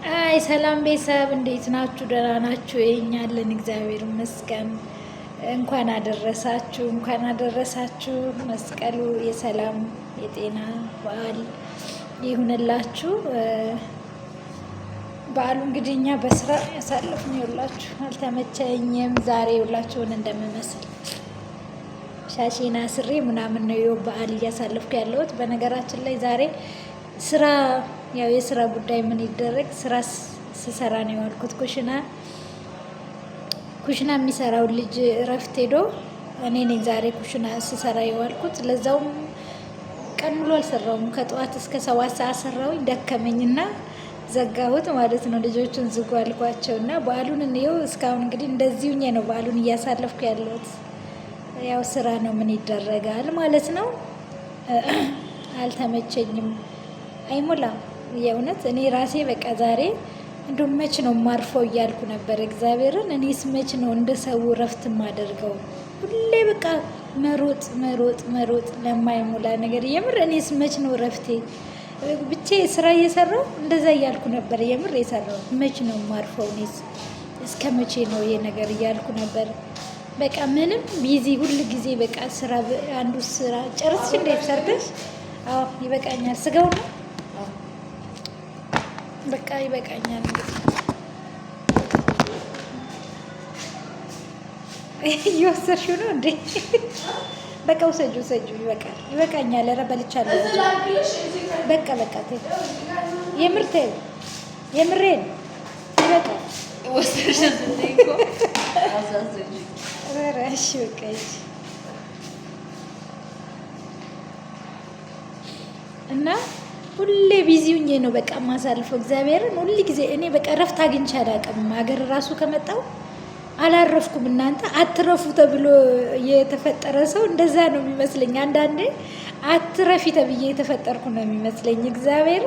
አይ ሰላም ቤተሰብ እንዴት ናችሁ? ደህና ናችሁ? የኛ አለን እግዚአብሔር ይመስገን። እንኳን አደረሳችሁ፣ እንኳን አደረሳችሁ። መስቀሉ የሰላም የጤና በዓል ይሁንላችሁ። በዓሉ እንግዲህ እኛ በስራ ያሳለፍን ይኸውላችሁ፣ አልተመቸኝም ዛሬ ይኸውላችሁን እንደምመስል ሻሼን አስሬ ምናምን ነው ይኸው በዓል እያሳለፍኩ ያለሁት። በነገራችን ላይ ዛሬ ስራ ያው የስራ ጉዳይ ምን ይደረግ፣ ስራ ስሰራ ነው የዋልኩት። ኩሽና ኩሽና የሚሰራው ልጅ እረፍት ሄዶ እኔ ነኝ ዛሬ ኩሽና ስሰራ የዋልኩት። ለዛውም ቀን ሙሉ አልሰራውም። ከጠዋት እስከ 7 ሰዓት ሰራውኝ፣ ደከመኝና ዘጋሁት ማለት ነው። ልጆቹን ዝጉ አልኳቸው እና በዓሉን እንየው። እስካሁን እንግዲህ እንደዚሁ ነው በዓሉን እያሳለፍኩ ያለሁት። ያው ስራ ነው ምን ይደረጋል ማለት ነው። አልተመቸኝም፣ አይሞላም። የእውነት እኔ ራሴ በቃ ዛሬ እንደው መች ነው ማርፈው እያልኩ ነበር እግዚአብሔርን። እኔስ መች ነው እንደ ሰው እረፍት ማደርገው? ሁሌ በቃ መሮጥ መሮጥ መሮጥ ለማይሞላ ነገር። የምር እኔስ መች ነው እረፍቴ? ብቻ ስራ እየሰራው እንደዛ እያልኩ ነበር። የምር የሰራው መች ነው ማርፈው? እኔስ እስከ መቼ ነው ይሄ ነገር እያልኩ ነበር። በቃ ምንም busy ሁል ጊዜ በቃ ስራ፣ አንዱ ስራ ጨርስሽ እንዴት ሰርተሽ? አዎ ይበቃኛል። ስጋው ነው በቃ ይበቃኛል። እንግዲህ እየወሰድሽው ነው እንዴ? በቃ ውሰጁ ውሰጁ። ይበቃል፣ ይበቃኛል። ኧረ በልቻለሁ። በቃ በቃ ተይው፣ የምር ተይው፣ የምሬን ይበቃል። ኧረ እሺ በቃ እሺ። እና ሁሌ busy ሁኜ ነው በቃ የማሳልፈው እግዚአብሔርን። ሁል ጊዜ እኔ በቃ እረፍት አግኝቼ አላውቅም። ሀገር ራሱ ከመጣሁ አላረፍኩም። እናንተ አትረፉ ተብሎ የተፈጠረ ሰው እንደዛ ነው የሚመስለኝ። አንዳንዴ አትረፊ ተብዬ የተፈጠርኩ ነው የሚመስለኝ። እግዚአብሔር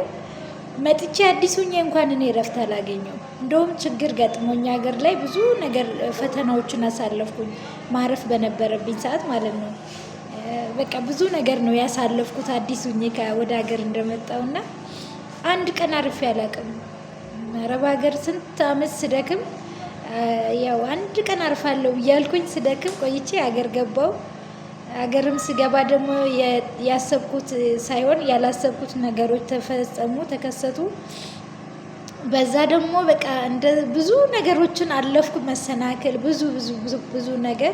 መጥቼ አዲስ ሁኜ እንኳን እኔ እረፍት አላገኘውም። እንደውም ችግር ገጥሞኝ ሀገር ላይ ብዙ ነገር ፈተናዎችን አሳለፍኩኝ፣ ማረፍ በነበረብኝ ሰዓት ማለት ነው። በቃ ብዙ ነገር ነው ያሳለፍኩት አዲስ ሁኜ ወደ ሀገር እንደመጣውና አንድ ቀን አርፌ አላውቅም። አረብ ሀገር ስንት አመት ስደክም ያው አንድ ቀን አርፋለሁ እያልኩኝ ስደክም ቆይቼ ሀገር ገባው። ሀገርም ስገባ ደግሞ ያሰብኩት ሳይሆን ያላሰብኩት ነገሮች ተፈጸሙ፣ ተከሰቱ። በዛ ደግሞ በቃ እንደ ብዙ ነገሮችን አለፍኩ፣ መሰናክል ብዙ ብዙ ብዙ ብዙ ነገር።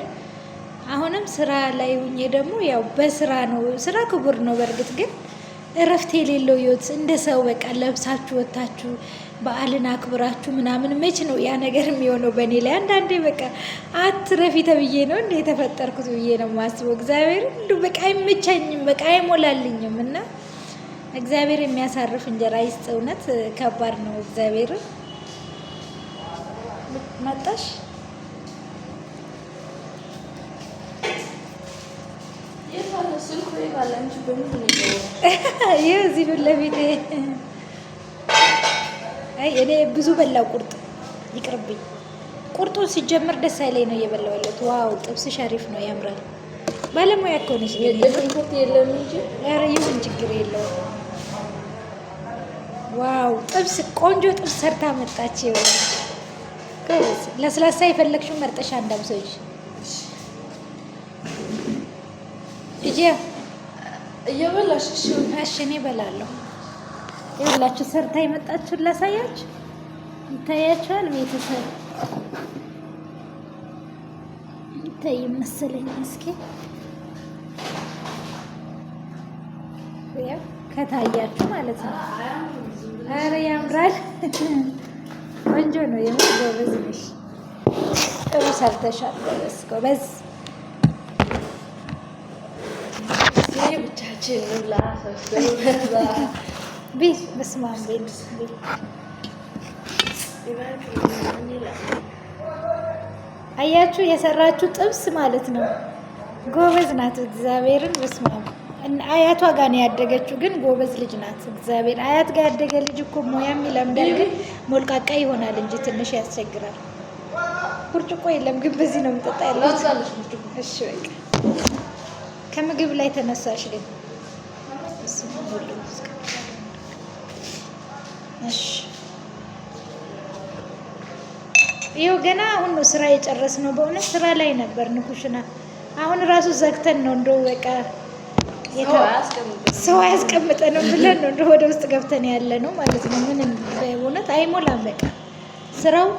አሁንም ስራ ላይ ሁኜ ደግሞ ያው በስራ ነው፣ ስራ ክቡር ነው በእርግጥ ግን እረፍት የሌለው ህይወት እንደ ሰው በቃ ለብሳችሁ ወታችሁ በዓልን አክብራችሁ ምናምን መች ነው ያ ነገር የሚሆነው? በእኔ ላይ አንዳንዴ በቃ አትረፊ ተብዬ ነው እንደ የተፈጠርኩት ብዬ ነው የማስበው። እግዚአብሔር እንዱ በቃ አይመቸኝም፣ በቃ አይሞላልኝም። እና እግዚአብሔር የሚያሳርፍ እንጀራ ይስጥ። እውነት ከባድ ነው። እግዚአብሔር መጣሽ ይህ እዚህ ፊት ለፊቴ። አይ እኔ ብዙ በላው፣ ቁርጥ ይቅርብኝ። ቁርጡ ሲጀምር ደስ አይለኝ ነው እየበላው ያለሁት። Wow ጥብስሽ አሪፍ ነው፣ ያምራል። ባለሙያ እኮ ነሽ። ኧረ ይሁን ችግር የለውም። Wow ጥብስ፣ ቆንጆ ጥብስ ሰርታ መጣች። ጎበዝ። ለስላሳ የፈለግሽው መርጠሽ አንዳምሰዎች እጄ እየበላሽ እሺ፣ እሺ እኔ እበላለሁ። ይኸውላችሁ ሰርታ የመጣችሁን ላሳያችሁ። ይታያችኋል ቤተሰብ ይታይ መሰለኝ። እስኪ ያው ከታያችሁ ማለት ነው። ኧረ ያምራል፣ ቆንጆ ነው። የምር ጎበዝ ነሽ፣ ጥሩ ሰርተሻል። ጎበዝ ጎበዝ። ብቻችን እንብላ። ቤት በስመ አብ ቤት አያችሁ፣ የሰራችሁ ጥብስ ማለት ነው። ጎበዝ ናት። እግዚአብሔርን በስመ አብ አያቷ ጋር ነው ያደገችው፣ ግን ጎበዝ ልጅ ናት። እግዚአብሔር አያት ጋር ያደገ ልጅ እኮ ሙያም ይለምዳል፣ ግን ሞልቃቃ ይሆናል እንጂ ትንሽ ያስቸግራል። ብርጭቆ የለም ግን በዚህ ነው የምጠጣ ያለው። እሺ በቃ ከምግብ ላይ ተነሳሽ ግን እሺ ይኸው ገና አሁን ነው ስራ የጨረስነው። በእውነት ስራ ላይ ነበር ንኩሽና። አሁን ራሱ ዘግተን ነው እንደው በቃ ሰው አያስቀምጠንም ብለን ነው እንደው ወደ ውስጥ ገብተን ያለ ነው ማለት ነው። ምንም በእውነት አይሞላም። በቃ ስራው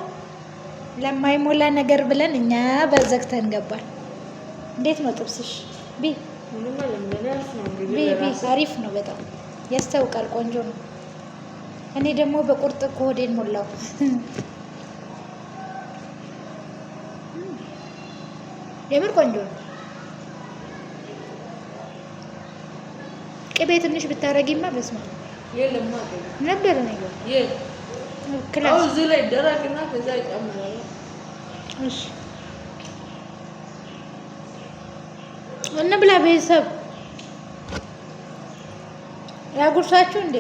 ለማይሞላ ነገር ብለን እኛ በዘግተን ገባል። እንዴት ነው ጥብስሽ? ቢ ቢ ቢ አሪፍ ነው በጣም ያስታውቃል። ቆንጆ ነው። እኔ ደግሞ በቁርጥ እኮ ሆዴን ሞላው። የምር ቆንጆ ነው። ቅቤ ትንሽ ብታረጊማ በስመ አብ ነበር ነገር እዚህ ላይ ደረቅና ከዛ ይጨምራል። እሺ እንብላ ቤተሰብ ያጉርሳችሁ እንዴ?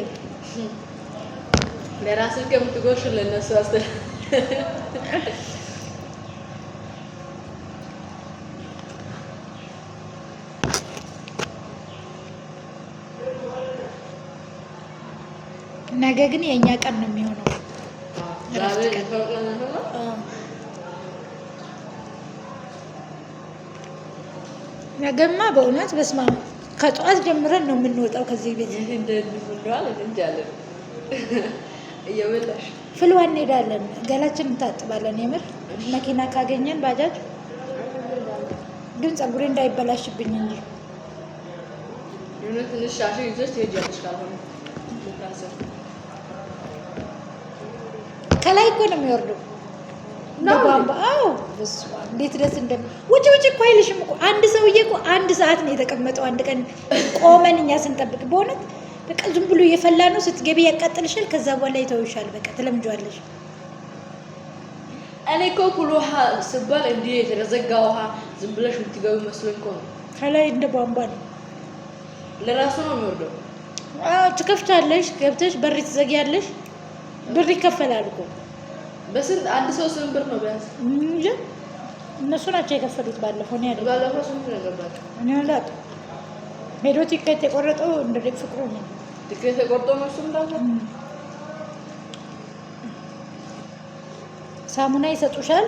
ለራስህ ከምትጎርሽ ለእነሱ አስተ ነገ ግን የእኛ ቀን ነው የሚሆነው። እረፍት ቀን። ነገማ በእውነት በስመ አብ ከጠዋት ጀምረን ነው የምንወጣው ከዚህ ቤት። ፍልዋ እንሄዳለን፣ ገላችን እንታጥባለን። የምር መኪና ካገኘን ባጃጅ ግን ፀጉሬ እንዳይበላሽብኝ እንጂ ከላይ እኮ ነው የሚወርደው በቧንቧ። አዎ እንዴት ደስ እንደም ውጭ ውጭ እኮ አይልሽም እኮ አንድ ሰውዬ እኮ አንድ ሰዓት ነው የተቀመጠው። አንድ ቀን ቆመን እኛ ስንጠብቅ በእውነት በቃ ዝም ብሎ እየፈላ ነው። ስትገቢ ያቃጥልሻል። ከዛ በኋላ ይተውሻል። በቃ ትለምጇለሽ። እኔ እኮ ኩል ውሃ ስባል እንዲህ የተዘጋ ውሃ ዝም ብለሽ የምትገቢ መስሎኝ እኮ ነው። ከላይ እንደ ቧንቧ ነው። ለራሱ ነው የሚወርደው። አዎ ትከፍቻለሽ፣ ገብተሽ በር ትዘጊያለሽ። ብር ይከፈላል እኮ በስንት አንድ ሰው ስንት ብር ነው ቢያንስ? እንጃ እነሱ ናቸው የከፈሉት። ባለፈው እኔ አይደለም። ባለፈው ስንት ነው የገባቸው? እኔ አላውቅም። ሄዶ ቲኬት የቆረጠው እንደ ፍቅሩ ነው። ቲኬት የቆረጠው ነው እሱም እንዳለ ሳሙና ይሰጡሻል።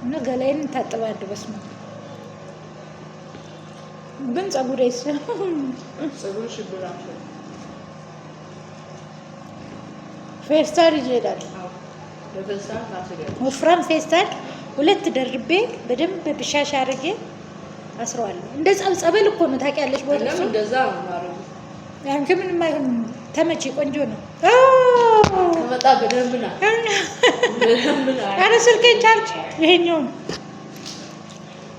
እና ገላዬን ታጥባለሁ። በስመ አብ ግን ፀጉሬስ ፀጉርሽ ይበላሻል። ፌስታል ይዤ እሄዳለሁ። ወፍራም ፌስታል ሁለት ደርቤ በደንብ ብሻሽ አድርጌ አስረዋለሁ። እንደ ጸበል እኮ ነው ታውቂያለሽ። እኔም እንደዛ ነው የማደርገው። አንቺ ምንም አይሆንም። ተመቼ ቆንጆ ነው። ከመጣ በደንብ ና፣ በደንብ ና። ኧረ ስልኬን ቻርጅ ይሄኛውን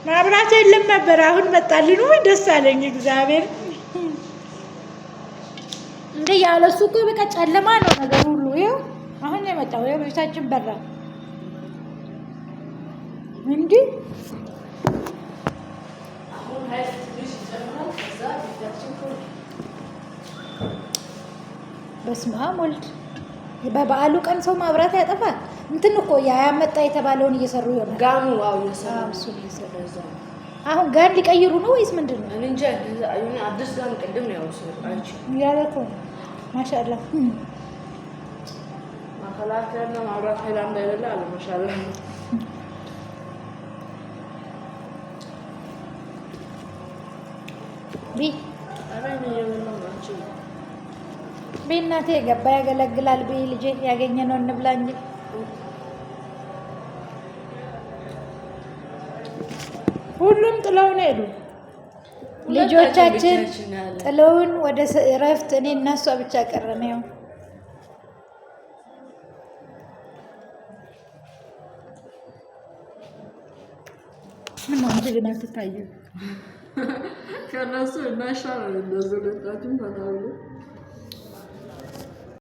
ማብራት የለም ነበር። አሁን መጣልን። ውይ ደስ አለኝ እግዚአብሔር። እንደ ያለሱ እኮ በቃ ጨለማ ነው ነገር ሁሉ። ይኸው አሁን ነው የመጣው። ይኸው ቤታችን በራ እንጂ በስመ አብ ወልድ። በበዓሉ ቀን ሰው ማብራት ያጠፋል። እንትን እኮ ያመጣ የተባለውን እየሰሩ ይሆናል። ጋኑ አዎ፣ እየሰሩ እሱን እየሰሩ አሁን ጋን ሊቀይሩ ነው ወይስ ምንድን ነው? እኔ እንጃ። የሆነ አዲስ ጋን ቅድም ነው ያወሰዱት። አንቺ ያለ እኮ ነው። ማሻአላህ መከላከያና ማብራት ኃይል አንድ አይደለ አለ። ማሻአላህ ቢ ኧረ እኔ እየበላሁ ነው። አንቺ ቢ እናቴ ገባ ያገለግላል። ቢ ልጄ ያገኘ ነው እንብላ እንጂ ሁሉም ጥለውን ሄዱ። ልጆቻችን ጥለውን ወደ እረፍት፣ እኔ እና እሷ ብቻ ቀረን። ይኸው ምነው አንቺ ግን አትታይም? ከእነሱ እናሻላለን። እንደዚህ ሁለታችን ፈታ ብሎ